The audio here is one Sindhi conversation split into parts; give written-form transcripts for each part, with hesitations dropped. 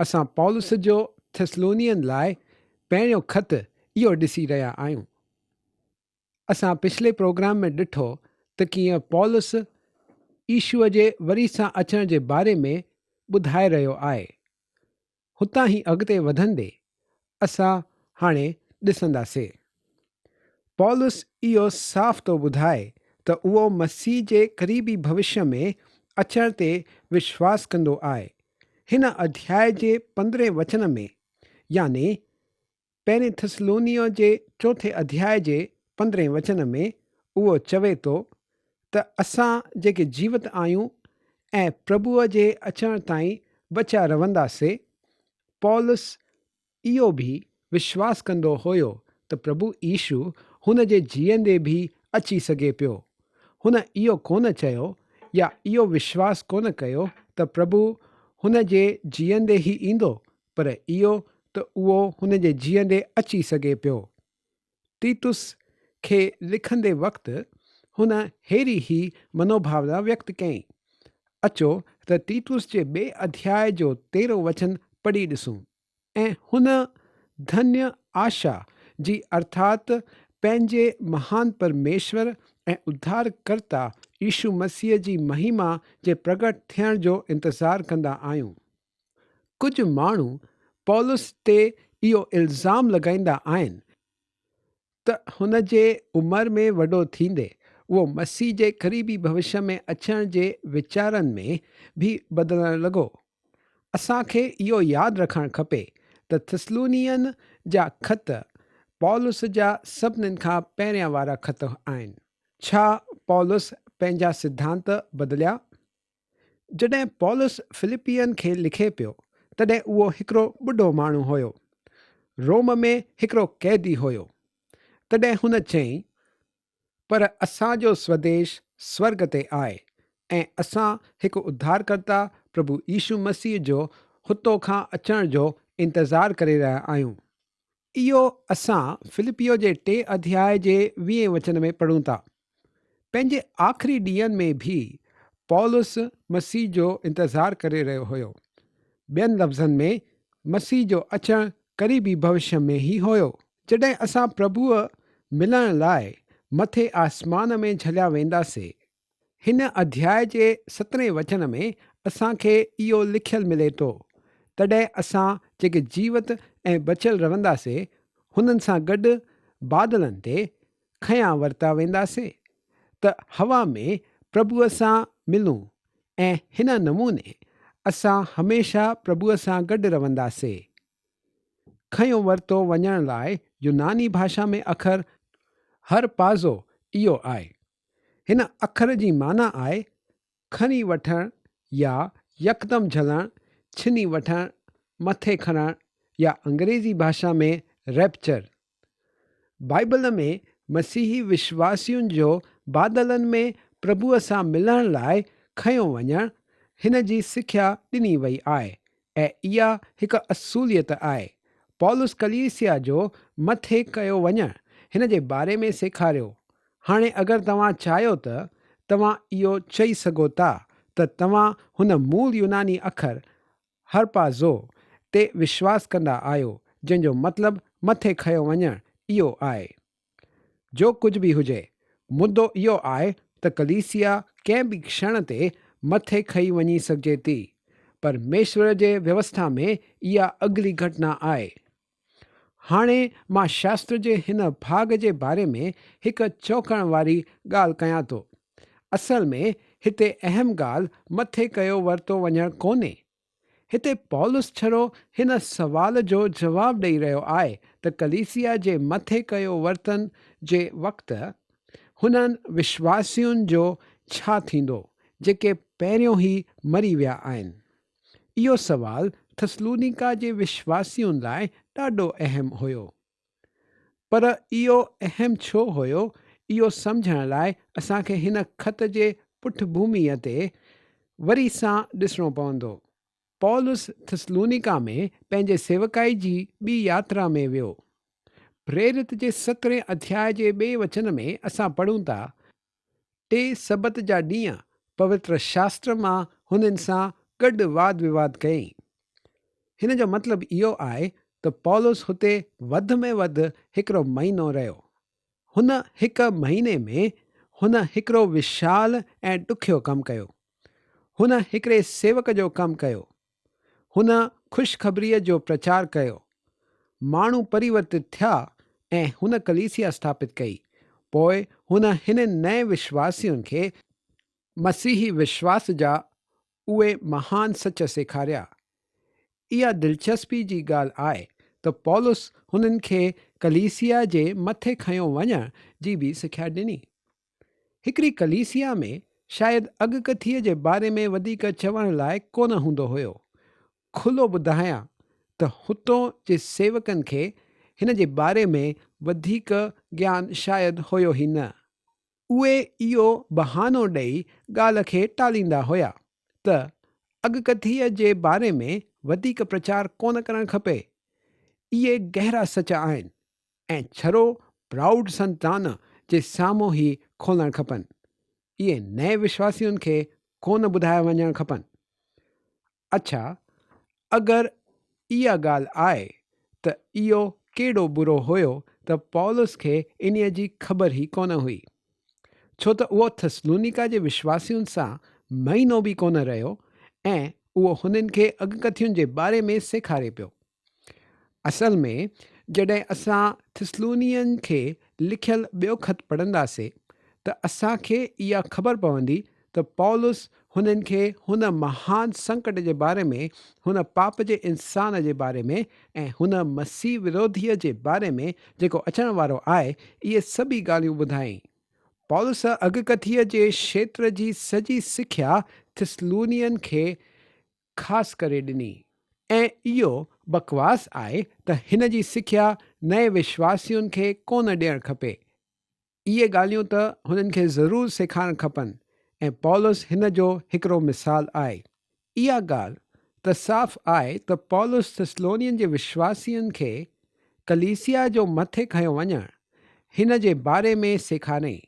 اسان پولس جو ٿسلونين لاء پهريون خط اهو ڏسي رهيا آهيون. اسان پڇلي پروگرام ۾ ڏٺو ته ڪيئن پولس يشوع جي وري سان اچڻ جي باري ۾ ٻڌائي رهيو آهي. هتان ئي اڳتي وڌندي اسان هاڻي ڏسنداسي. پولس اهو صاف ٿو ٻڌائي ته اهو مسيح جي قريبي ڀوشيه ۾ اچڻ تي وشواس ڪندو آهي. هن اڌياء جي پندرهين وچن ۾ يعني پهرين ٿسلونيو جي چوٿين اڌياء جي پندرهين وچن ۾ اهو چوي ٿو ته اسان جيڪي جيوت آهيون ۽ پرڀوء جي اچڻ تائين بچيا رهنداسي. پولس اهو به وشواس ڪندو هيو ته پرڀو يشو هن جي جيئندي به اچي سگهي پيو. هن اهو ڪونه چيو يا اهو وشواس ڪونه ڪيو ته پرڀو هن جي جيئندي ئي ايندو پر اهو ته اهو هن جي جيئندي اچي سگهي پيو. تيتس کي لکندي وقت هن ههڙي ئي منوڀاونا ويڪت ڪئي. اچو ته تيتس جي ٻئي اڌياء جو تيرهون وچن پڙهي ڏسون. ۽ هن ڌنيه آشا جي ارٿات پنهنجي مهان پرميشور ۽ اڌارڪرتا يشو مسيح جي مهما جي پرگٽ ٿيڻ جو انتظار ڪندا آهيون. ڪجهه ماڻهو پولس تي اهو الزام لڳائيندا آهن ته هن جي عمر ۾ وڏو ٿيندي اهو مسيح جي قريبي ڀوشيه ۾ اچڻ جي ويچارن ۾ به بدلڻ لڳو. اسان کي اهو ياد رکڻ کپي ته ٿسلونين جا خط پولس جا سڀنين کان پهريان وارا خط آهن. ڇا پولس پنهنجا سڌانت بدليا؟ جڏهن پولس فلپين کي لکي پيو، تڏهن اهو هڪڙو ٻڍو ماڻهو هيو. روم ۾ هڪڙو قيدي هيو. تڏهن هن چيائين، پر اسان جو سوديش سورڳ تي آهي ۽ اسان هڪ اڌارڪرتا پرڀو يسوع مسيح جو هتو کان اچڻ جو انتظار ڪري رهيا آهيون. اهو اسان فلپيو جي ٽئين اڌياء جي ويهين وچن ۾ پڙهون ٿا. پنهنجي آخري ڏينهن ۾ به پولس مسيح جو انتظار ڪري رهيو هيو. ٻين لفظن ۾ مسيح جو اچڻ قريبي ڀوشيه ۾ ئي هيو. جڏهن اسان پرڀوء ملڻ لاء مٿي آسمان ۾ جهليا وينداسي. هن اڌياء جي سترهين وچن ۾ اسان کي اهو لکيل ملي ٿو، تڏهن اسان جيڪي جيوت ۽ بچيل رهنداسي، هنن سان گڏ بادلن تي کنيا ورتا وينداسي، ته هوا ۾ پرڀوء سان ملون ۽ هن نموني اسان هميشه پرڀوء سان گڏ رهنداسي. کنيو ورتو وڃڻ لاء يوناني ڀاشا ۾ اکر هرپازو اهو آهي. هن اکر جي معنيٰ آهي کڻي وٺڻ يا يڪدم جهلڻ، ڇني وٺڻ، مٿي کڻڻ يا انگريزي ڀاشا ۾ Rapture. Bible ۾ مسيحي وشواسين جو بادلن ۾ پرڀوء سان ملڻ لاء کنيو وڃڻ هن جي سکيا ڏني وئي آهي ۽ اها هڪ اصوليت آهي. پولس ڪليسيا جو مٿي ڪيو وڃڻ هن جي باري ۾ سيکاريو. هاڻي اگر توهان چاهيو ته توهان اهو چئي سگهو ٿا ته توهان هن مول يوناني اکر هرپازو تي وشواس ڪندا آهيو جنهن جو مطلب مٿي کنيو وڃڻ اهو آهي. جو ڪجهه به هجي، مدو اهو آهي ته ڪليسيا ڪنهن به ڪشڻ تي مٿي کنئي وڃي سگهجي ٿي. پرميشور جي ويوسٿا ۾ اها اڳلي گهٽنا آهي. هاڻي مان شاستر جي هن ڀاڳ جي باري ۾ هڪ چونڪڻ واري ڳالهه ڪيان ٿو. اصل ۾ هتي اهم ڳالهه مٿي ڪيو ورتو وڃڻ ڪونهي. هتي پولس ڇڙو هن سوال جو جواب ڏئي رهيو آهي ته ڪليسيا جي مٿي ڪيو ورتن جي وقت هنن وشواسين جو ڇا ٿيندو جيڪي پهريون ئي مري ويا آهن. اهو سوال ٿسلونيڪا جي وشواسين لاء ڏاڍو اهم هيو. پر اهو اهم ڇو هيو، اهو سمجهڻ لاء اسان کي هن خط جي پٺڀوميء تي وري سان ڏسڻو پوندو. پولس ٿسلونيڪا ۾ پنهنجي سيوڪائي جي ٻي ياترا ۾ ويو. پريرت جي سترهين اڌياء جي ٻئي وچن ۾ اسان پڙهون ٿا، ٽي سبت جا ڏينهن پوتر شاستر مان هنن سان گڏ واد وواد ڪيائين. هن جو مطلب اهو آهي ته پولس هتي وڌ ۾ وڌ هڪڙو مهينو رهيو. هن هڪ مهيني ۾ هن هڪڙو وشال ۽ ڏکيو ڪم ڪيو. هن هڪڙي سيوڪ جو ڪم ڪيو. هن خوشخبريء جو پرچار ڪيو. ماڻهو پريورتت ٿيا ۽ هن ڪليسيا اسٿاپت ڪئي. پوء هن هنن نئين وشواسين کي مسيحي وشواس جا اهي مهان سچ سيکاريا. اها دلچسپي جي ڳالهه آهي ته پولس هنن کي ڪليسيا جي مٿي کنيو وڃڻ جي به سکيا ڏني. هڪڙي ڪليسيا ۾ شايد اڳڪٿيء جي باري ۾ وڌيڪ چوڻ لاء ڪونه هوندو هيو. کلو ٻڌايان ته هتون جي سيوڪن کي هن جي باري ۾ وڌيڪ گيان شايد هيو ئي نه. اهي اهو بهانو ڏئي ڳالهه کي ٽاليندا هيا ته اڳڪٿيء جي باري ۾ وڌيڪ پرچار ڪونه ڪرڻ کپي. اهي گهرا سچ آهن ۽ ڇرو پرائوڊ سنتان جي سامهون ئي کولڻ کپن. اهي نئين وشواسين کي ڪونه ٻڌايا وڃڻ کپن. اڇا اگر اها ڳالهه آهي ته اهو ڪيڏو برو هيو ته پولس کي انهيء جي خبر ئي ڪونه هئي. ڇو ته اهو ٿسلونيڪا جي وشواسين سان مهينو به ڪونه رهيو ۽ اهو هنن کي اڳڪٿين جي باري ۾ سيکاري پيو. اصل ۾ جڏهن اسان ٿسلونين کي لکيل ٻيو خط پڙهنداسين ته اسان کي اها خبر پوندي ته پولس هنن کي هن مهان سنڪٽ جي باري ۾، هن پاپ جي انسان جي باري ۾ ۽ هن مسيح وروڌيء جي باري ۾ جيڪو اچڻ وارو آهي، اهي سڀئي ڳالهيون ٻڌايائين. پولس اڳڪٿيء جي کيتر جي سڄي سکيا ٿسلونين کي خاص ڪري ڏني ۽ اهو بڪواس آهي ته هن جي سکيا نئين وشواسين کي ڪونه ڏيڻ کپي. اهي ڳالهيون ته هنن کي ضرور سيکارڻ کپن ۽ پولس هن جو هڪڙو مثال آهي. اها ڳالهه ته صاف آهي ته پولس ٿسلونين جي وشواسين کي ڪليسيا جو مٿي کنيو وڃڻ هن جي باري ۾ سيکاريائين.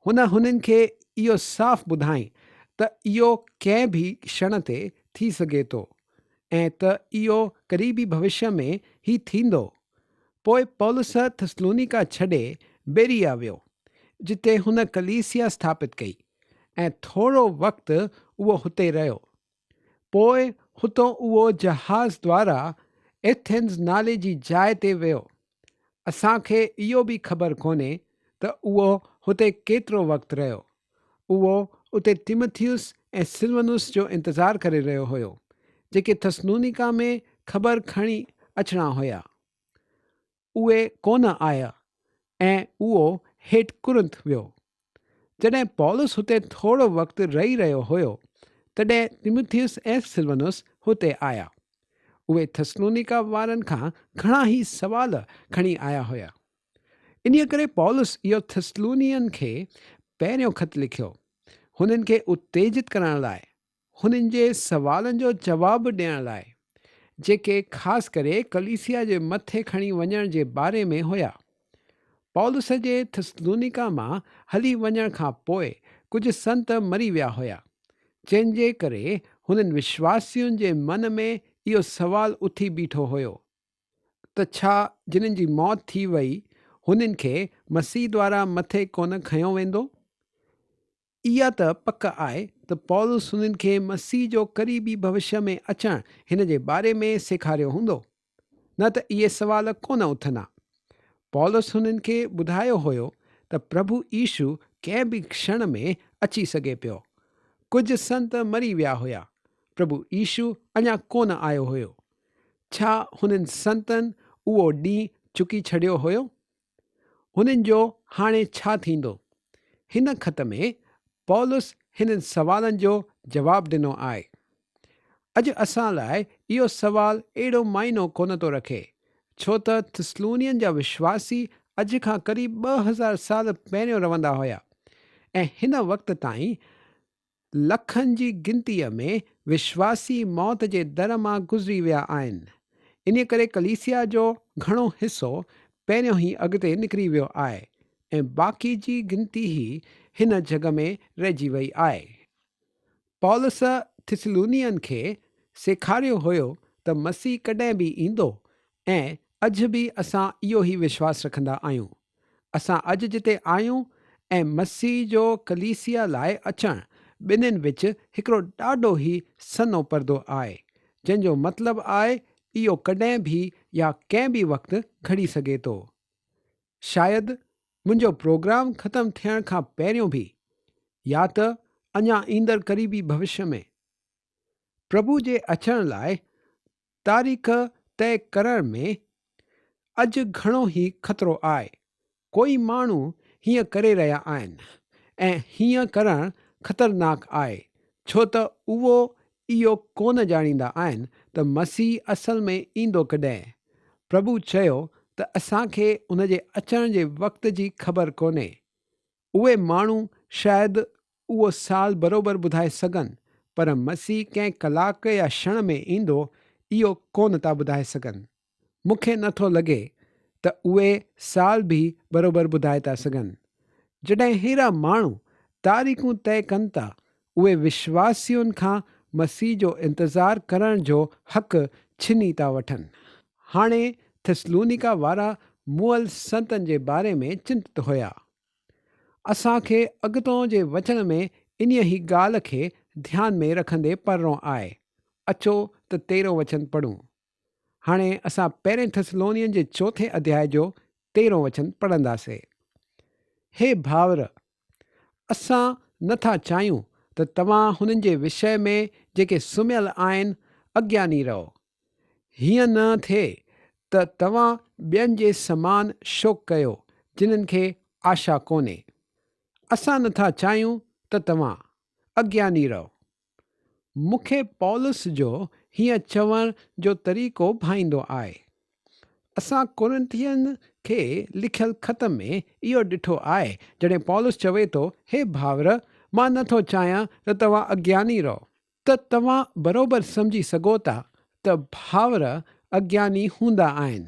هن هنن کي اهو صاف ٻڌائين ته اهو ڪنهن به ڪشڻ تي ٿي سگهي ٿو ۽ ته اهو قريبي ڀوشيه ۾ ئي ٿيندو. پوء پولس ٿسلونيڪا ڇڏي بيريا ويو، جتي هن ڪليسيا اسٿاپت ڪئي ۽ ٿورو وقت اهو هتي رهيو. پوء هتون اهو جهاز دوارا ايٿنز نالي جي جاء تي ويو. اسان کي اهو به خبر ڪونهي ته اهو هتي ڪيترو وقت رهيو. اهو اتي تيمٿيوس ۽ سلونس جو انتظار ڪري رهيو هيو، جيڪي ٿسلونيڪا ۾ خبر کڻي اچڻا هيا. اهي ڪونه آيا ۽ اهو هيٺ ڪرنٿ ويو. جڏهن پولس هتي ٿورو وقت رهي رهيو هيو، تڏهن تيمٿيوس ۽ سلونس هتي آيا. اهي ٿسلونيڪا وارن کان گهڻا ئي سوال کڻي آيا هيا. انهيء ڪري پولس اهو ٿسلونين کي پهريون خط لکيو، هنن کي اتيجت ڪرڻ لاء، هنن جي سوالن جو جواب ڏيڻ لاء، جيڪي خاص ڪري ڪليسيا جي مٿي کڻي وڃڻ جي باري ۾ هيا. پولس جي ٿسلونيڪا مان هلي وڃڻ کان پوء ڪجهه سنت مري ويا هيا، جنهن جي ڪري هنن وشواسين جي من ۾ اهو سوال اٿي بيٺو هيو ته ڇا جنن جي موت ٿي وئي هنن کي مسيح دوارا مٿي ڪونه کنيو ويندو؟ اها ته پڪ آهي ته پولس هنن کي مسيح جو قريبي ڀوشيه ۾ اچڻ هن جي باري ۾ سيکاريو هوندو. نه ته اهي سوال ڪونه اٿندا. پولس هنن کي ٻڌايو هيو ته پرڀو يسوع ڪنهن به ڪشڻ ۾ اچي سگهي پيو. ڪجهه سنت مري ويا هيا. پرڀو يسوع اڃا ڪونه آيو هيو. ڇا هنن سنتن اهو ڏينهن چڪي ڇڏيو هيو؟ هنن جو هاڻي ڇا ٿيندو؟ هن خط ۾ پولس هنن سوالن جو جواب ڏنو آهي. اڄ اسان لاء اهو سوال اهڙو معنو ڪونه ٿو رکي، ڇو ته ٿسلونين جا وشواسي اڄ کان قريب 2000 سال پهريون رهندا هيا ۽ هن وقت تائين لکن جي گنتيء ۾ وشواسي موت جي در مان گذري ويا آهن. انهيء ڪري ڪليسيا جو گهڻو حصو پهريون ئي اڳتي نڪري ويو آهي ۽ باقي جي گنتي ئي هن جڳ ۾ رهجي وئي آهي. پولس ٿسلونين کي سيکاريو هيو ته مسيح ڪڏهن به ايندو ۽ اڄ به اسان اهو ئي وشواس رکندا آهيون. اسان اڄ جتي آهيون ۽ مسيح جو ڪليسيا لاء اچڻ، ٻنهين وچ هڪڙو ڏاڍو ئي سنهو پردو آهي، جنهن جو مطلب آهي اهو ڪڏهن به يا ڪنهن به وقت گهڙي سگهي ٿو. شايد منهنجو پروگرام ختم ٿيڻ کان پهريون به يا ته اڃا ايندڙ قريبي ڀوشيه ۾. پرڀو جي اچڻ لاء تاريخ طئي ڪرڻ ۾ اڄ گهڻو ئي خطرو آهي. ڪوئي ماڻهو هيئن ڪري رهيا آهن ۽ هيئن ڪرڻ خطرناڪ آهي ڇو ته اهو اهو ڪونه ڄاڻيندا آهن ته مسيح اصل ۾ ايندو ڪڏهن. پرڀو چيو ته اسان کي ان جي اچڻ جي وقت جي خبر ڪونهي. اهي ماڻهو شايد اهو سال بروبر ٻڌائي سگهن، پر مسيح ڪنهن ڪلاڪ يا ڪشڻ ۾ ايندو، اهو ڪونه ٿا ٻڌائي سگهن. مون کي نه ٿو لڳي ته اهي سال به بروبر ٻڌائي ٿا سگهن. جڏهن ههڙا ماڻهو تاريخون طئي ڪن ٿا، اهي وشواسين کان مسيح جو انتظار ڪرڻ جو حق ڇني ٿا وٺن. هاڻي ٿسلونيڪا وارا مئل سنتن جي باري ۾ چنتت هيا. اسان کي اڳتو جي وچن ۾ انهيء ئي ڳالهه کي ڌيان ۾ رکندي پڙهڻو آهي. اچو ته تيرهون وچن پڙهون. هاڻي اسان پهرين ٿسلونين جي چوٿين اڌياء جو تيرهون وچن پڙهنداسين. هي ڀائر! اسان نه ٿا چاهيون ته توهان هنن جي وشيه ۾ جيڪي سمهيل آهن، اگياني رهو. هيئن نه ٿئي ته توهان ٻين جي سمان شوڪ ڪيو، جنھن کي آشا ڪونهي. اسان نه ٿا چاهيون ته توهان اگياني رهو. مون کي پولس جو هيئن چوڻ جو طريقو ڀائيندو آهي. اسان ڪورنٿين کي لکيل خط ۾ اهو ڏٺو آهي، جڏهن پولس چوي ٿو، هي ڀائر، مان نه ٿو چاهيان ته توهان اگياني رهو. ته توهان بروبر سمجهي سگهو ٿا ته ڀائر اگياني هوندا آهن.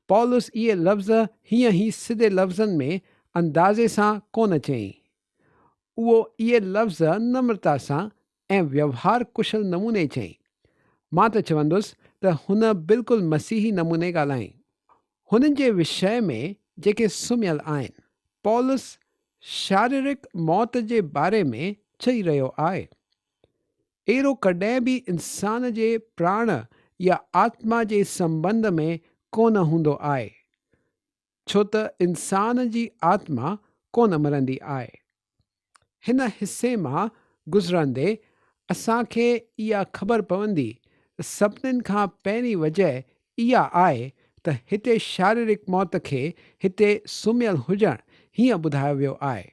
پولس اهي لفظ هيئن ئي سڌي لفظن ۾ اندازي سان ڪونه چيائين. اهو اهي لفظ نمرتا سان ۽ ويوهار ڪشل نموني چيائين. مان ته چوندس ته هن بلڪل مسيحي نموني ڳالهايائين. هنن جي وشيه ۾ جيڪي سمهيل آهن. پولس شاريرڪ موت جي باري ۾ چئي رهيو آهي. اهڙو ڪڏهن به انسان جي پراڻ يا آتما جي سنٻنڌ ۾ ڪونه هوندو آهي. ڇو ته انسان جي آتما ڪونه مرندي آهي. هن حصي مان گذرندي اسان کي اها خبر پوندي ته سڀنين کان پهرين وجه اها آهي ته هتي شاريرڪ موت کي هتي سمهيل هجڻ هيئن ٻڌايو ويو آهي.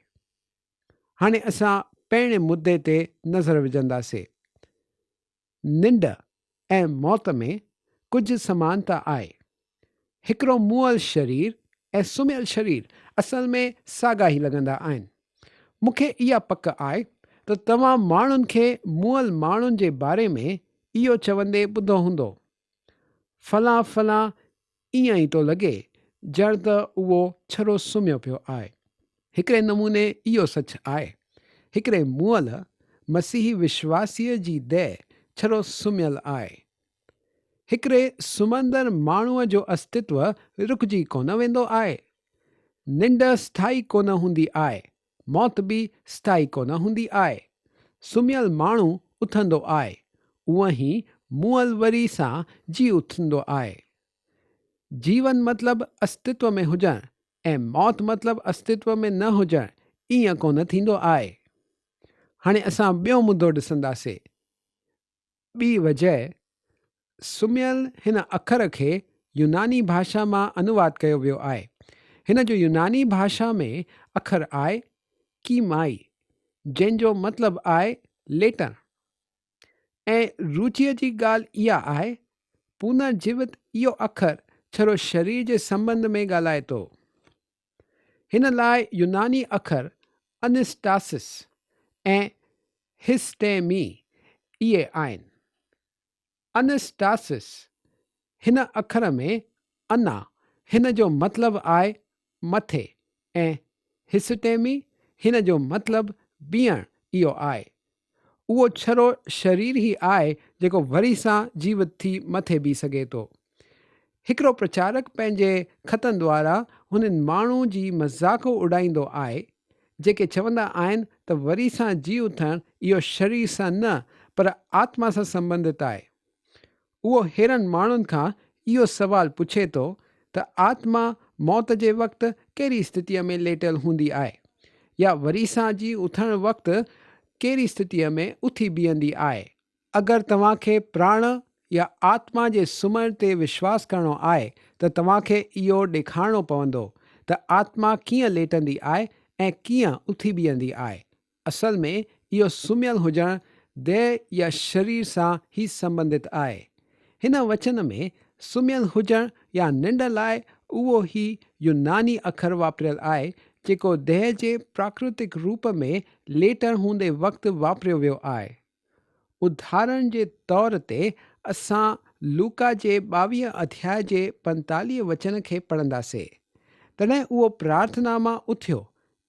هاڻي اسان پهرين مدي تي نظر وجهنداسي. ننڊ ۽ موت ۾ ڪجهه سمانتا آهي. هڪڙو مئل شرير ۽ سمهيل شرير اصل ۾ ساڳا ئي لڳندا آهن. مون کي اها پڪ آهي ته توهان ماڻهن کي مئل ماڻهن جي باري ۾ اهو چوندي ٻڌو هوندو. فلان فلان ائين ئي ٿو لڳي ڄڻ ته اهو ڇرو سمهيو پيو آهي. هڪڙي نموني اهو سچ آهي. هڪڙي مئل مسيحي وشواسيء جي ديهه ڇرو سمهيل آهي. هڪڙي سمهندڙ ماڻهوء جو استتو رڪجي ڪونه ويندو آهي. ننڊ اسٿائي ڪونه هوندي آهي. موت به اسٿائي ڪونه هوندي آهي. سمهيل ماڻهو اٿندو آهي، اونئن ئي مئل وري سان جي اٿندو آهي. جيون مطلب استتو ۾ هجڻ ۽ موت مطلب استتو ۾ نه هجڻ ائين ڪونه ٿيندو آهي. هاڻي اسان ٻيو مدو ڏسنداسي. ٻي وجه، سمهيل هن اکر کي يوناني ڀاشا مان انواد ڪيو ويو آهي. هن جو يوناني ڀاشا ۾ اکر آهي ڪيمائي، جنهن جو مطلب آهي ليٽڻ. ۽ روچيء جي ڳالهه اها آهي، پونر جيوت اهو اکر ڇڙو شرير جي سنٻنڌ ۾ ڳالهائي ٿو. هن لاء يوناني اکر انسٽاسس ۽ هسٽيمي اهي آهن. انسٽاسس هن اکر ۾ انا هن جو مطلب آهي مٿي ۽ هسٽيمي هن جو مطلب بيهڻ اهو آهي. اهو ڇرو شرير ئي آهي جيڪو وري سان جيوت ٿي مٿي بيهي سگهي ٿو. هڪڙو پرچارڪ پنهنجي خطن دوارا هنن ماڻهو جي مذاق اڏائيندو آهي، جيڪي چوندا آهن ته وري سان جي اٿڻ اهو شرير سان نه پر آتما سان سنبنڌت آهي. اهو ههڙن ماڻهن کان اهو سوال پڇي ٿو ته آتما موت جي وقت ڪهڙي استٿيء ۾ ليٽيل هوندي آهي يا وري سان جي اٿڻ وقت ڪهڙي استٿيء ۾ اٿي بيهندي آهي؟ اگر توهان کي پراڻ يا آتما جي سمهڻ تي وشواس ڪرڻو آهي ته توهان کي اهو ڏيکارڻو پوندو ته آتما ڪيئن ليٽندي آهي ۽ ڪيئن اٿي بيهندي آهي. اصل ۾ اهو سمهيل هجڻ ديهه يا شرير سان ئي سنبنڌت آهي. هن وچن ۾ سمهيل هجڻ يا ننڊ لاء اهو ئي يوناني اکر واپريل آهي جيڪو ديهه جي پراڪرتڪ روپ ۾ ليٽڻ هوندي وقت واپريو ويو آهي. اداهرڻ جي طور تي اسان لوڪا جي 22 اڌياء جي 45 وچن کي پڙهنداسي. تڏهن اهو پرارٿنا مان اٿيو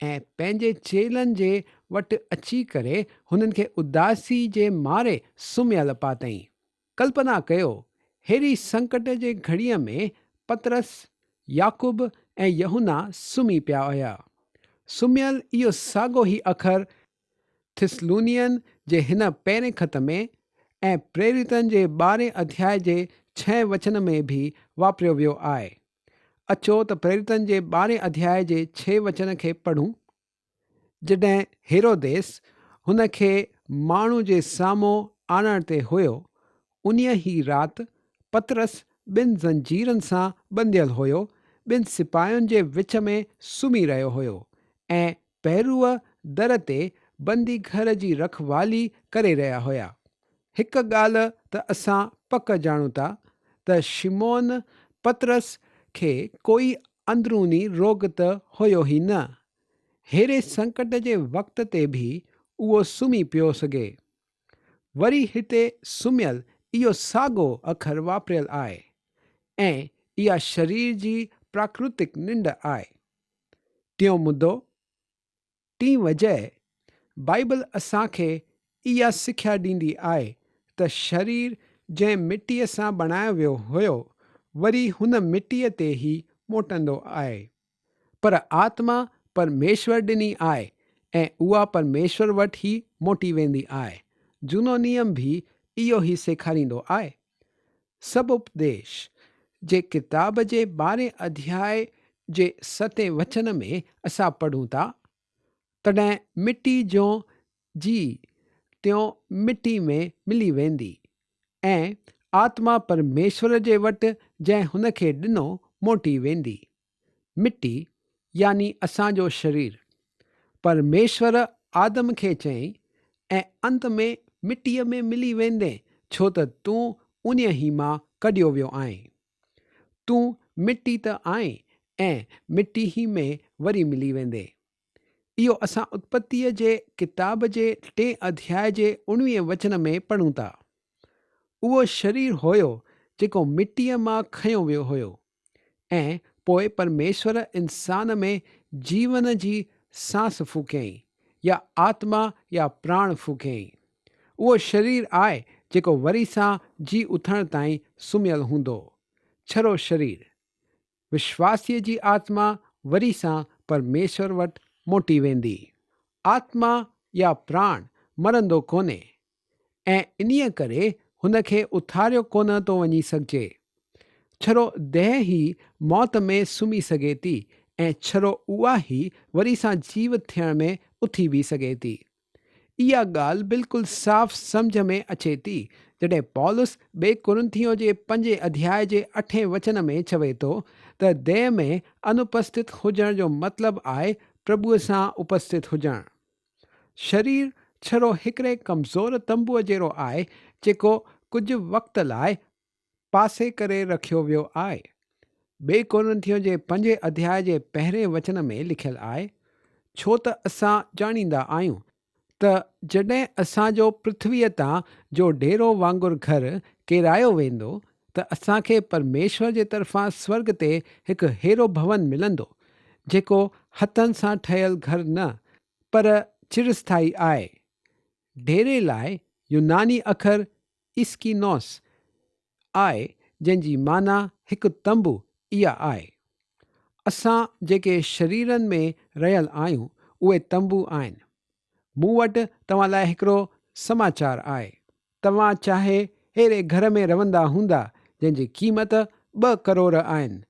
۽ پنهنجي چيلن جي وٽ اچي ڪري هنن کي اداسي جي ماري سمهيل پاتئين. ڪلپنا ڪيو، ههڙي سنڪٽ جي گهڙيء ۾ پطرس، يعقوب ۽ يوحنا سمهي پيا هيا. سمهيل اهو ساڳو ئي اکر ٿسلونين جي هن پهرين خط ۾ ۽ پريريتن جي ٻارهين اڌياء جي ڇهين وچن ۾ به واپريو ويو آهي. اچو ته پريريتن جي ٻارهين اڌياء جي ڇهين وچن کي پڙهون. جڏهن هيروديس هن کي ماڻهو جي سامهون آڻڻ تي هيو، انهيء ئي رات پطرس ٻن زنجيرن سان ٻنڌيل هيو، ٻن سپاهين جي وچ ۾ سمهي رهيو هيو ۽ پهروء در تي بندي گهر جي رکوالي ڪري رهيا هيا. هڪ ڳالهه ته اسان پڪ ڄاڻون ٿا ته شمعون پطرس کي ڪوئي اندروني روڳ ته هيو ئي نه. ههڙي سنڪٽ جي وقت تي به اهو سمهي پيو سگهي. وري هتي سمهيل اهو ساڳو اکر واپريل آهي ۽ اها شرير جي پراڪرتڪ ننڊ آهي. ٽيون مدو، ٽين وجه، بائيبل اسان کي اها سکيا ڏيندي آهي ته شرير جنهن مٽيء سان بڻايو ويو هيو، وري هن مٽيء تي ئي موٽندو آهي. پر آتما پرميشور ڏني آهي ۽ اها پرميشور وٽ ئي موٽي ويندي آهي. جهونو نيم به اهو ئي سيکاريندو آهي. سڀ اپديش جي ڪتاب جي ٻارهين اڌياء جي ستين وچن ۾ اسان پڙهون ٿا، تڏهن مٽي جون جي تيون مٽي ۾ ملي ويندي، ۽ آتما پرميشور جي وٽ جنهن هن کي ڏنو موٽي ويندي. مٽي يعني اسان جو شرير. پرميشور آدم کي چيائين، ۽ انت ۾ مٽيء ۾ ملي ويندين، ڇو ته تون انهيء مان ڪڍيو ويو آهين. تون مٽي ته آهين ۽ مٽي ئي ۾ وري ملي ويندين. اهو اسان اتپتيء جي ڪتاب جي ٽئين اڌياء جي اڻويهين وچن ۾ پڙهون ٿا. اهو شرير هيو جيڪو مٽيء مان کنيو ويو هيو. ۽ پوء پرميشور انسان ۾ جيون جي سانس ڦوڪيائين يا آتما يا پراڻ ڦوڪيائين. اهو شرير آهي جيڪو وري سان جي اٿڻ تائين سمهيل هوندو. ڇرو شرير. وشواسيء جي آتما وري سان پرميشور وٽ موٽي ويندي. آتما يا پراڻ مرندو ڪونهي. ۽ انهيء ڪري هن کي اٿاريو ڪونه ٿو وڃي سگهجي. ڇرو ديهه ئي موت ۾ سمهي سگهي ٿي ۽ ڇرو اها ئي وري سان جيوت ٿيڻ ۾ اٿي به سگهي ٿي. اها ڳالهه بلڪل صاف سمجهه ۾ اچي ٿي جڏهن پولس ٻئي ڪورنٿيون جي پنجين اڌياء جي اٺين وچن ۾ چوي ٿو ته ديهه ۾ انوپسٿت هجڻ جو مطلب آهي پرڀوء سان اپسٿت هجڻ. شرير ڇڙو هڪڙي ڪمزور تنبوء جهڙو آهي، جيڪو ڪجهه وقت لاء پاسي ڪري رکيو ويو آهي. ٻئي ڪورنٿيون جي پنجين اڌياء جي پهرين وچن ۾ لکيل آهي، ڇو ته اسان ڄاڻيندا آهيون ته جڏهن اسان جو پرٿويء تان جو ڊيرو وانگر گهر ڪيرايو ويندو ته اسان کي پرميشور جي طرفان سورڳ تي هڪ ههڙو ڀون ملندو، جيڪو هٿن سان ٺهيل گهر نه، پر چرسٿائي آهي. ڍيري لاء يوناني اکر اسڪينوس آهي جنهن جي معنيٰ هڪ تنبو اها آهي. اسان جيڪي شريرن ۾ رهيل آهيون اهي تنبو آهن. مون وٽ توهان لاء هڪڙو سماچار آهي. توهان چاهي اهڙي گهر ۾ رهندا هوندا جنهن جي قيمت ٻه ڪروڙ آهن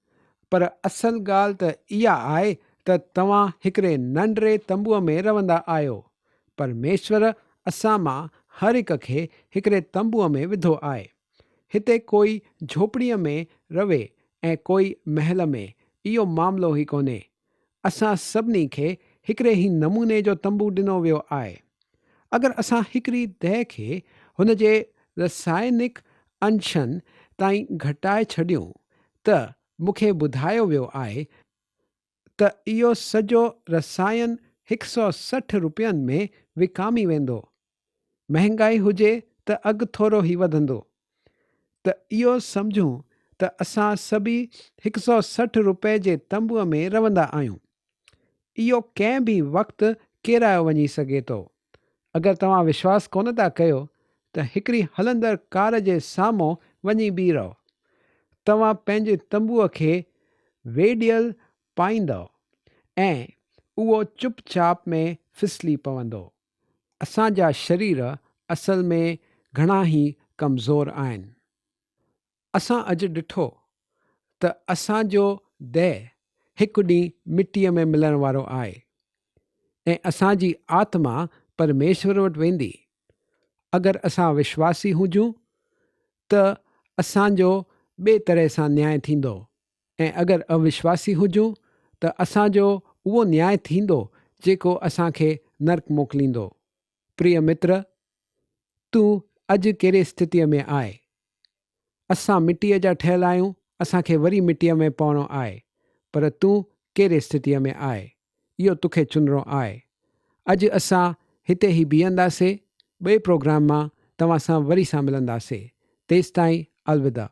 پر اصل ڳالهه ته اها آهي ته توهان هڪڙي ننڍڙي تنبوء ۾ رهندا آهيو. پرميشور اسان مان هر هڪ کي هڪڙي تنبوء ۾ وڌو آهي. هتي ڪوئي جهوپڙيء ۾ رهي ۽ ڪوئي محل ۾، اهو معاملو ئي ڪونهي. اسان سڀني کي هڪڙي ئي نموني جو تنبو ڏنو ويو آهي. اگر اسان هڪڙي دهه کي هن جي رسائنڪ انشن تائين گهٽائي ڇڏيون ته مون کي ٻڌايو ويو آهي ته اهو سڄو رسائن هڪ سئو 60 روپين ۾ وڪامي ويندو. مهنگائي هجي ته اگهه ٿورو ئي وڌندو. ته اهو سمجهون ته اسان سڀئي هڪ سئو 60 روپئي جي تنبوء ۾ رهندا آهيون. اهو ڪنهن به وقت ڪيرايو وڃي سگهي ٿو. اگر توهان وشواس ڪونه ٿا ڪيو ته هڪڙي هلندڙ ڪار جي سامهون وڃي بيهي رهو. توهان پنهنجي تنبوء کي ويڙهيل پائيندؤ ۽ اهو چپ چاپ ۾ ڦسلي پوندو. اسان جا شرير اصل ۾ گهڻا ئي ڪمزور آهن. اسان اڄ ڏٺو ته اسان جو ديهه هڪ ڏينهن مٽيء ۾ ملڻ وارو آهي ۽ اسان جي آتما پرميشور وٽ ويندي. اگر اسان وشواسي هجون ته اسان جو ٻئي طرح سان نياء ٿيندو ۽ اگر اوشواسي هجون ته اسان جو اهو نياء ٿيندو جيڪو اسان کي نرڪ موڪليندو. پريه متر، تون اڄ ڪهڙي اسٿتيء ۾ آهي؟ اسان مٽيء جا ٺهيل آهيون، اسان کي وري مٽيء ۾ پوڻو آهي، پر تون ڪهڙي اسٿتيء ۾ آهي؟ اهو توکي چنڻو آهي. اڄ اسان هتي ئي بيهنداسي، ٻئي پروگرام مان توهان سان وري سان ملنداسي. تيستائين الوداع.